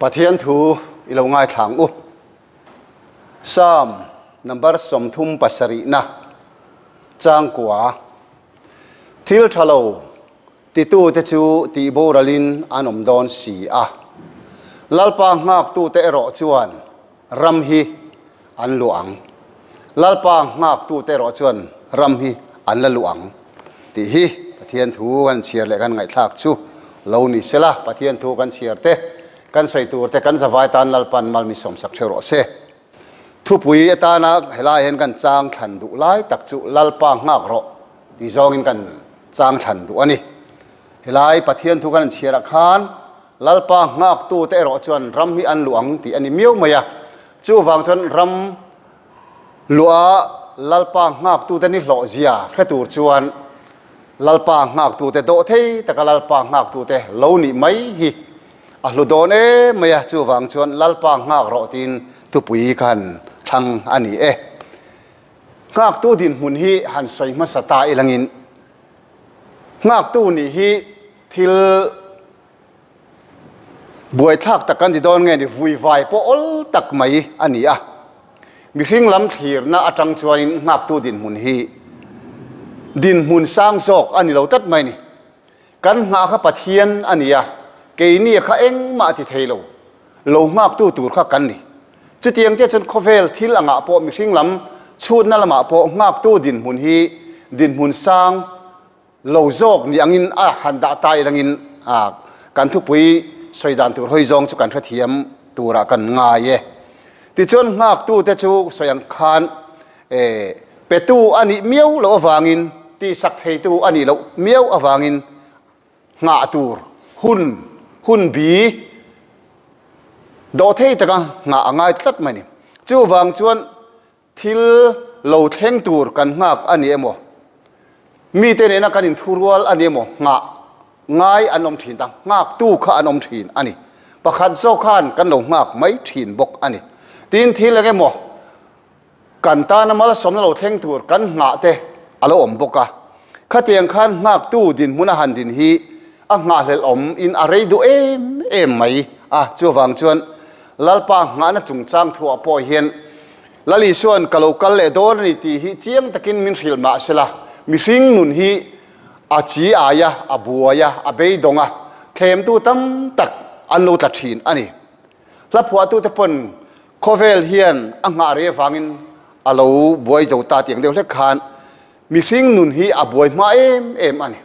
Pathian thu i lo ngaithla ang u. Psalm number 37 na changkua thil tha lo titute chu tihboralin an awm dawn si a. Lalpa nghaktute erawh chuan ram hi an luah ang. Lalpa nghaktute erawh chuan ram hi an la luah ang tih hi Pathian thu kan chhiar leh kan ngaihthlak chu lo ni sela. Pathian thu kan chhiar te, kan sawi tur te, kan zavai tan Lalpan mal mi sawmsak theuh rawh se. Thupui atana helai hian kan chang thlan duh lai tak chu Lalpa nghak rawh tih zawngin kan chang thlan duh a ni. Helai Pathian thu kan chhiarah khan Lalpa nghaktute erawh chuan ram hi an luh ang tih a ni miau mai a. Chuvang chuan ram luha Lalpa nghaktute ni hlawh zia hre tur chuan Lalpa nghaktute dawh thei taka Lalpa nghaktute lo nih mai hi a hlu dawn em mai a. Chuvang chuan Lalpa nghak rawh tiin thupui kha han thlang a ni e. Nghaktu dinhmun hi han sawi hmasa ta ilangin nghaktu nih hi thil buaithlak tak kan ti dawn nge ni vui vai pawh awl tak mai a ni a. Mihring lam thlirna atang chuanin nghaktu dinhmun hi dinhmun sang zawk a ni lo tlat mai ni. Kan nghah kha Pathian a ni a, keini kha engmah ti thei lo, lo nghaktu tur kha kan ni. Chutiang chiah chuan khawvel thil angah pawh mihring lam chhutna lamah pawh nghaktu dinhmun hi dinhmun sang lo zawk ni angin a han dah ta ilangin kan thupui sawi dan tur hawi zawng chu kan hrethiam turah kan ngai e. Tichuan nghaktute chu sawi ang khan petu a nih miau loh avangin tihsak theitu a nih loh miau avangin nghah tur hun hun bi dawh thei taka nghah a ngai tlat mai a ni. Chuvang chuan thil lo thleng tur kan nghak a ni emaw, mite nena kan inthurual a ni emaw nghah ngai an awm thin ta, nghaktu kha an awm thin a ni. Pakhat zawk khan kan lo nghak mai thin bawk a ni. Tin, thil eng emaw kan tana malsawmna lo thleng tur kan nghah te a lo awm bawk a. Khatiang khan nghaktu dinhmun a han din hi a nghahhlelh awm in a rei duh em em mai a. Chuvang chuan Lalpa nghahna chungchang thuah pawh hian Lal Isua'n ka lo kal leh dawn a ni tih hi chiang takin min hrilh mah sela, mihring nun hi a chi ai a, a buai a, a beidawng a, thlemtu tam tak an lo tla thin a ni. Hla phuahtute pawn khawvel hian a nghah rei avangin a lo buai zo ta tih ang deuh hlek khan mihring nun hi a buai hma em em a ni.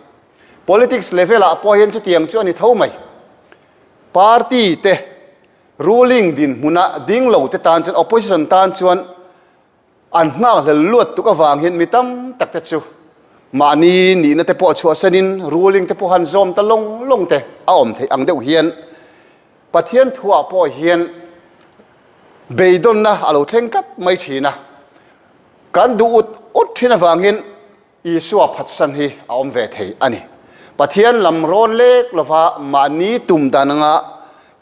Politics level ah pawh hian chutiang chu a ni tho mai. Party te ruling dinhmuna ding lo te tan chuan opposition tan chuan An nghakhlel luat tuk avang hian mi tam tak te chu mahni nihna te pawh chhuahsanin ruling te pawh han zawm ta lawng lawng te a awm theih ang deuh hian Pathian thuah pawh hian beidawnna a lo thleng tlat mai thin a. Kan duh ut ut thin avang hian Isua phatsan hi a awm ve thei a ni. Pathian lam rawn lek lova mahni tum dan anga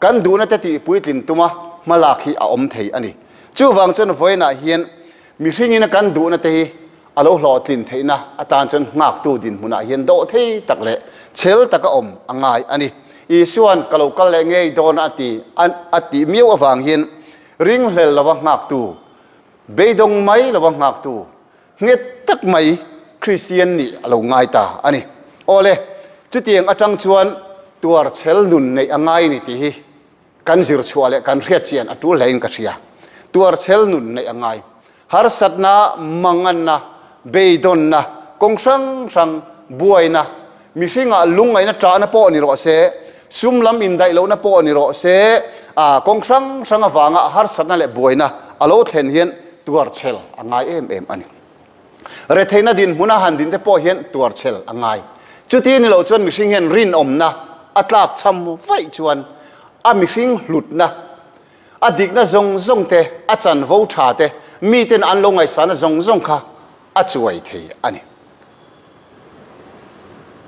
kan duhna te tih puitlin tuma hmalak hi a awm thei a ni. Chuvang chuan vawiinah hian mihringin a kan duhna te hi a lo hlawhtlin theihna atan chuan nghaktu dinhmunah hian dawh thei tak leh chhel taka awm a ngai a ni. Isua'n ka lo kal leh ngei dawn a ti a tih miau avang hian ringhlel lova nghaktu, beidawng mai lova nghaktu, Nghet tak mai Kristian nih a lo ngai ta a ni. Awle, chutiang atang chuan tuar chhel nun neih a ngai ni tih hi kan zir chhuah leh kan hriat chian a tul hlein ka hria. Tuar chhel nun neih a ngai. Harsatna, manganna, beidawnna, kawng hrang hrang, buaina, mihringah lungngaihna ṭahna pawh ni rawh se, sum lam indaih lohna pawh ni rawh se, kawng hrang hrang avanga harsatna leh buaina a lo thlen hian tuarchhel a ngai em em a ni. Retheihna dinhmuna han dinte pawh hian tuarchhel a ngai. Chuti ni lo chuan mihring hian rinawmna a tlak cham vaih chuan a mihring hlutna, a dikna zawng zawng te, a chanvo tha te, miten an lo ngaihsana zawng zawng kha a chuai thei a ni.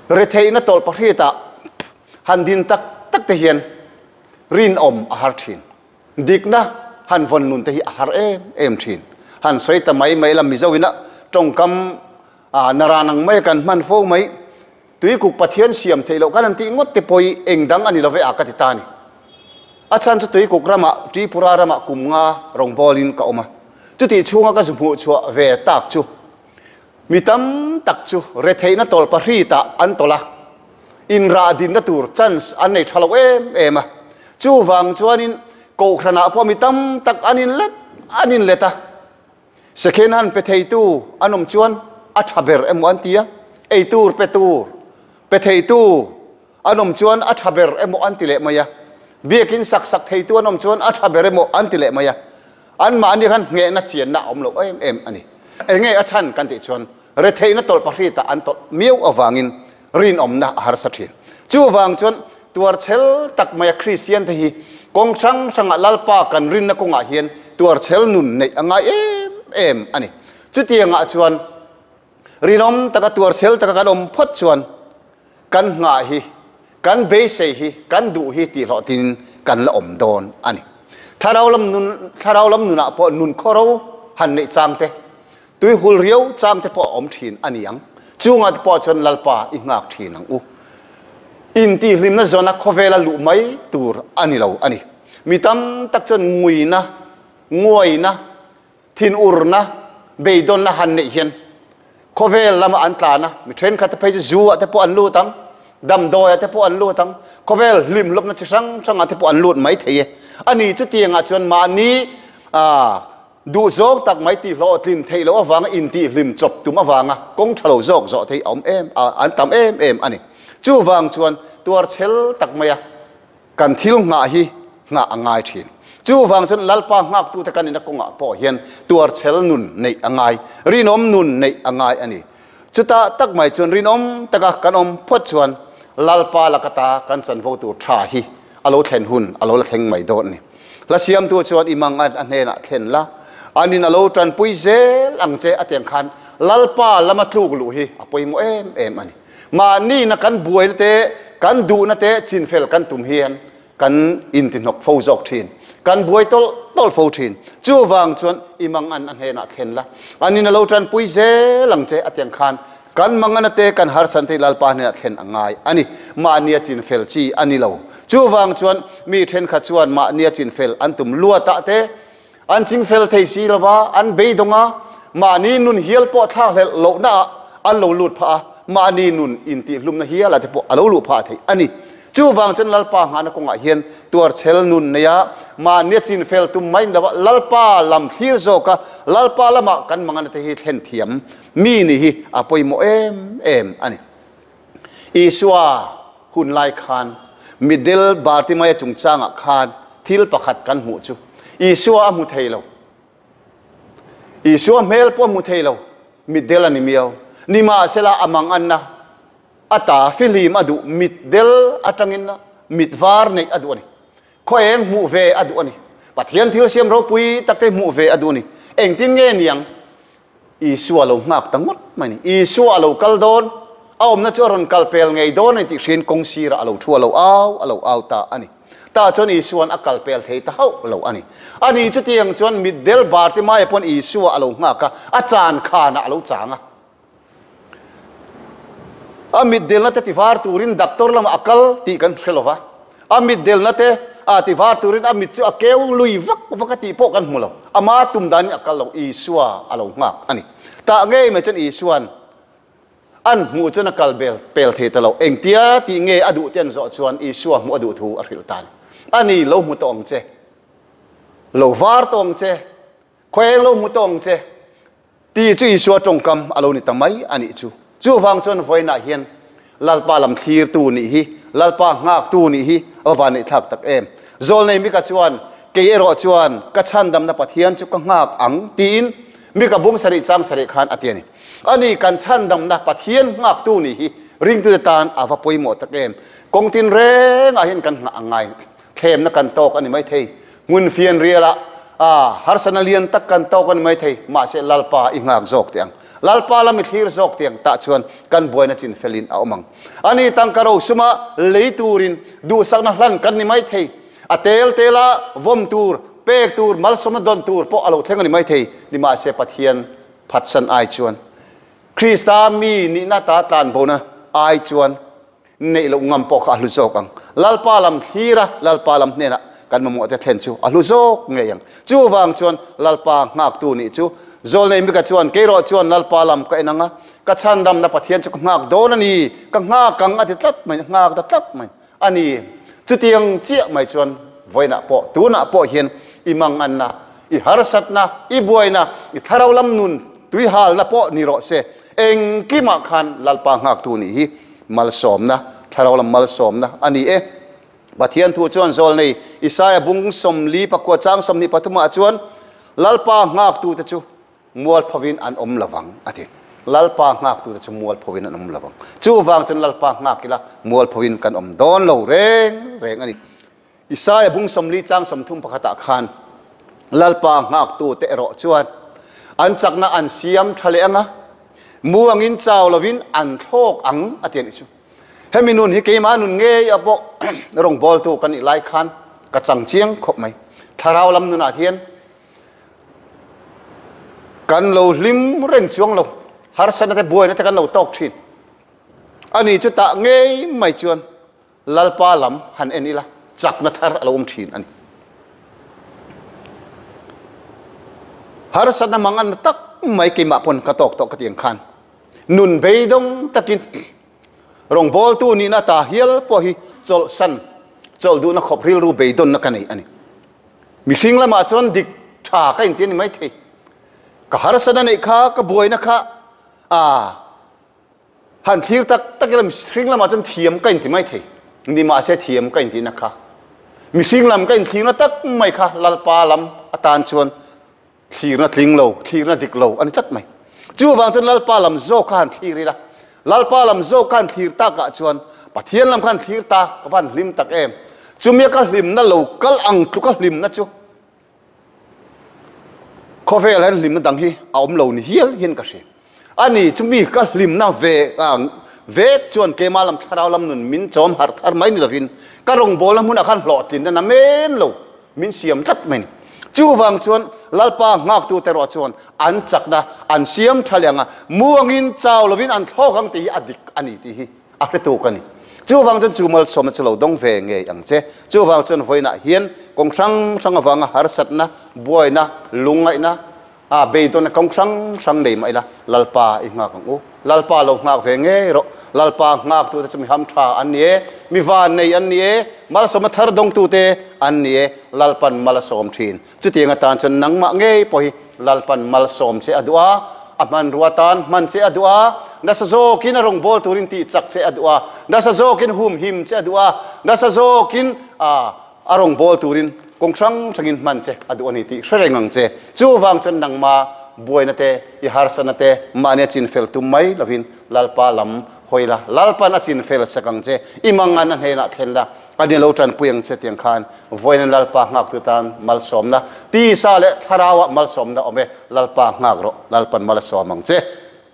Retheihna tawlh pahriatah han din tak tak te hian rinawm a har thin. Dikna han vawn nun te hi a har em em thin. Han sawi ta mai mai la Mizo ina tawngkam naran ang mai a kan hman fo mai. Tuikuk Pathian siam theih loh kan han tih ngawt te pawh hi eng dang a ni lo ve a ka ti ta a ni. A chhan chu Tuikuk ramah, Tripura ramah kum nga rawngbawlin ka awm a. Chutih chhunga ka zu hmuh chhuah ve tak chu mi tam tak chu retheihna tawlh pahritah an tawlh a, inrah dinna tur chance an nei tha lo em em a. Chuvang chuanin Kohhranah pawh mi tam tak an inlet an inlet a. Second hand pe theitu an awm chuan a tha ber emaw an ti a, eitur pe tur pe theitu an awm chuan a tha ber emaw an ti leh mai a, biakin sak sak theitu an awm chuan a tha ber emaw an ti leh mai a, anmahni khan nghehna chianna a awm lo em em a ni. Enge a chhan kan tih chuan retheihna tawlh pahritah an tawlh miau avangin rinawmna a harsa thin. Chuvang chuan tuarchhel tak maia Kristian te hi kawng hrang hrangah Lalpa kan rinna kawngah hian tuarchhel nun neih a ngai em em a ni. Chutiangah chuan rinawm taka tuarchhel taka kan awm phawt chuan kan nghah hi, kan beisei hi, kan duh hi tih hlawhtinin kan la awm dawn a ni. Thlarau lam nun, thlarau lam nunah pawh nun khawro han neih chang te, Tui hul riau chang te pawh a awm thin a ni ang. Chungah te pawh chuan Lalpa i nghak thin ang u. Intihhlimna zawna khawvela luh mai tur a ni lo a ni. Mi tam tak chuan nguina, nguaina, thinurna, beidawnna han neih hian khawvel lama an tlan a, mi thenkhat te phei chu zu ah te pawh an lut ang, damdawi ah te pawh an lut ang, khawvel hlimhlawpna chi hrang hrangah te pawh an lut mai thei e. A ni chutiangah chuan mahni Duhzawng tak mai tihhlawhtlin theih loh avanga intihhlim chawp tum avanga kawng tha lo zawk zawh theih a awm em a, an tam em em a ni. Chuvang chuan tuarchhel tak maia kan thil nghah hi nghah a ngai thin. Chuvang chuan Lalpa nghaktute kan inna kawngah pawh hian tuarchhel nun neih a ngai, rinawm nun neih a ngai a ni. Chutah tak mai chuan rinawm taka kan awm phawt chuan Lalpa laka ta kan chanvo tur tha hi a lo thlen hun a lo la thleng mai dawn a ni. Hla siamtu chuan i mang a hnenah thlen la, anin a lo tanpui zel ang che a tiang khan Lalpa lama tluk luh hi a pawimawh em em a ni. Mahni na kan buaina te, kan duhna te chinfel kan tum hian kan intihnawk fo zawk thin, kan buai tawlh tawlh fo thin. Chuvang chuan i mang an a hnenah thlen la, anin a lo tanpui zel ang che a tiang khan Kan mangana te kan harsan te Lalpa hnenah thlen a ngai a ni. Mahnia chinfel chi a ni lo. Chuvang chuan mi thenkhat chuan mahnia chinfel an tum luatah te an chingfel thei si lova, an beidawng a, mahni nun hial pawh thlakhlelh lohnaah an lo lut phah a, mahni nun intihhlumna hialah te pawh a lo luh phah theih a ni. Chuvang chuan Lalpa nghahna kawngah hian tuarchhel nun neia mahnia chinfel tum mai ni lova Lalpa lam thlir zawka Lalpa lamah kan mangana te hi thlen thiam Mi nih hi a pawimawh em em a ni. Isua hun lai khan mitdel Bartimaia chungchangah khan thil pakhat kan hmuh chu Isua a hmu thei lo. Isua hmel pawh a hmu thei lo. Mitdel a ni miau. Nimahsela a manganna a ta fihlim a duh mitdel atangin mit var neih a duh a ni. Khaw eng hmuh ve a duh a ni. Pathian thil siam ropui takte hmuh ve a duh a ni. Engtin nge niang? Isua lo nghak ta ngawt mai ni. Isua a lo kal dawn, a awmna chu a rawn kal pel ngei dawn a ni tih hriain kawng sirah a lo thu a lo au, a lo au ta a ni. Tah chuan Isua'n a kal pel thei ta hauh lo a ni. A ni chutiang chuan mitdel Bartimaia pawn Isua a lo nghak a, a chan khanah a lo chang a. A mitdelna te tivar turin doctor lamah a kal tih kan hre lo va, a mitdelna te a tivar turin a mit chu a keu lui vak vak a tih pawh kan hmu lo. Ama tum danin a kal lo, Isua a lo nghak a ni. Tah ngei mai chuan Isua'n an hmuh chuan a kal bel pel thei ta lo. Engtia tih nge a duh te an zawh chuan Isua hmuh a duh thu a hrilh ta a ni. A ni, lo hmu tawh ang che, lo var tawh ang che, khaw eng lo hmu tawh ang che, Ti chu Isua tawngkam a lo ni ta mai a nih chu. Chuvang chuan vawiinah hian Lalpa lam thlirtu nih hi, Lalpa nghaktu nih hi a va vanneihthlak tak em. Zawlnei Mika chuan, Kei erawh chuan ka chhandamna Pathian chu ka nghak ang, tiin Mika bung sarih chang sarih khan a ti a ni. Ani kan chhandamna Pathian nghaktu nih hi ringtute tan a va pawimawh tak em. Kawng tin rengah hian kan nghah a ngai. Thlemna kan tawk a ni maithei. Hmun fianrialah harsatna lian tak kan tawk a ni maithei. Mahse Lalpa i nghak zawk teh ang. Lalpa lam i thlir zawk teh ang tah chuan kan buaina chin felin a awm ang. Ani tangka rosuma lei turin duhsakna hlan kan ni maithei. A tel tela vawm tur, pek tur, malsawmna dawn tur pawh a lo thleng a ni maithei. Nimahse Pathian phatsan ai chuan Krista mi nihna ta tlanbona ai chuan Neih loh ngam pawh kha a hlu zawk ang. Lalpa lam thlir a, Lalpa lam hnenah Kan mamawh te thlen chu a hlu zawk ngei ang. Chuvang chuan Lalpa nghaktu nih chu Zawlnei Mika chuan Keirawh chuan Lalpa lam ka en ang a, ka chhandamna Pathian chu ka nghak dawn a ni, ka nghak ang a ti tlat mai, nghak ta tlat mai a ni. Chutiang chiah mai chuan vawiinah pawh, tunah pawh hian i manganna, i harsatna, i buaina, i thlarau lam nun tuihalna pawh ni rawh se, engkimah khan Lalpa nghaktu nih hi malsawmna, thlarau lam malsawmna a ni e. Pathian thu chuan Zawlnei Isaia bung 44 chang 23 ah chuan, Lalpa nghaktute chu mualphovin an awm lovang a ti. Lalpa nghaktute chu mualphovin an awm lovang. Chuvang chuan Lalpa nghak ila mualphovin kan awm dawn lo reng reng a ni. Isaia bung 40 chang 31 ah khan Lalpa nghaktute erawh chuan an chakna an siam tha leh ang a, mu angin chau lovin an thlawk ang a ti a nih chu. Hemi nun hi keimah nun ngei a pawh rawngbawltu kan nih lai khan ka chang chiang khawp mai. Thlarau lam nunah hian kan lo hlim reng chuang lo, harsatna te buaina te kan lo tawk thin. Ani chu tah ngei mai chuan Lalpa lam han en ila chakna thar a lo awm thin a ni. Harsatna manganna tak mai keimah pawn ka tawk tawh ka ti ang khan nun beidawng takin rawngbawltu nihna ta hial pawh hi chawlhsan chawlh duhna khawp rilru beidawnna ka nei a ni. Mihring lamah chuan dik tha ka inti a ni maithei. Ka harsatna neih kha, ka buaina kha a han thlir tak tak ila mihring lamah chuan thiam ka inti maithei. Ni mahse thiam ka intihna kha mihring lam ka inthlirna tak mai kha Lalpa lam atan chuan Thlirna tling lo, thlirna dik lo a ni tlat mai. Chuvang chuan Lalpa lam zawk kha han thlir ila, Lalpa lam zawk kha han thlir takah chuan Pathian lam kha han thlir ta, ka van hlim tak em. Chumia ka hlimna lo kal ang tluka hlimna chu khawvel hian hlimna dang hi a awm lo ni hial hian ka hria. A ni, chumi ka hlimna ve vek chuan keimah lam thlarau lam nun min chawm harh thar mai ni lovin ka rawngbawlna hmunah khan hlawhtlinna na men lo min siam tlat mai ni. Chuvang chuan Lalpa nghaktute erawh chuan an chakna an siam tha leh ang a, muangin chau lovin an thlawk ang tih hi a dik a ni tih hi a hretu ka ni. Chuvang chuan chu malsawmna chu lo dawng ve ngei ang che. Chuvang chuan vawiinah hian kawng hrang hrang avanga harsatna, buaina, lungngaihna, A beidawn kawng hrang hrang nei mah ila, Lalpa i nghak ang u. Lalpa lo nghak ve ngei rawh. Lalpa nghaktute chu mi ham tha an ni e, mi van nei an ni e, malsawmna thar dawngtute an ni e, Lalpan mal a sawm thin. Chutiang atan chuan nangmah ngei pawh hi Lalpan malsawm che a duh a, a hmanrua tan hman che a duh a, nasa zawkin a rawngbâwl turin tih chak che a duh a, nasa zawkin humhim che a duh a, nasa zawkin a A rawngbâwl turin kawng hrang hrangin hman che a duh a ni tih hre reng ang che. Chuvang chuan nangma buaina te, i harsatna te mahni a chinfel tum mai lovin Lalpa lam hawi la, Lalpa'n a chinfel sak ang che, i mangan a hnenah thlen la, a ni lo tanpui ang che tiang khan vawiin Lalpa nghaktu tan malsawmna, tisa leh thlarauah malsawmna awm e, Lalpa nghak rawh, Lalpa'n mal a sawm ang che.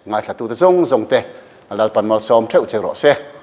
Ngaithlatute zawng zawng te Lalpa'n malsawm theuh che rawh se.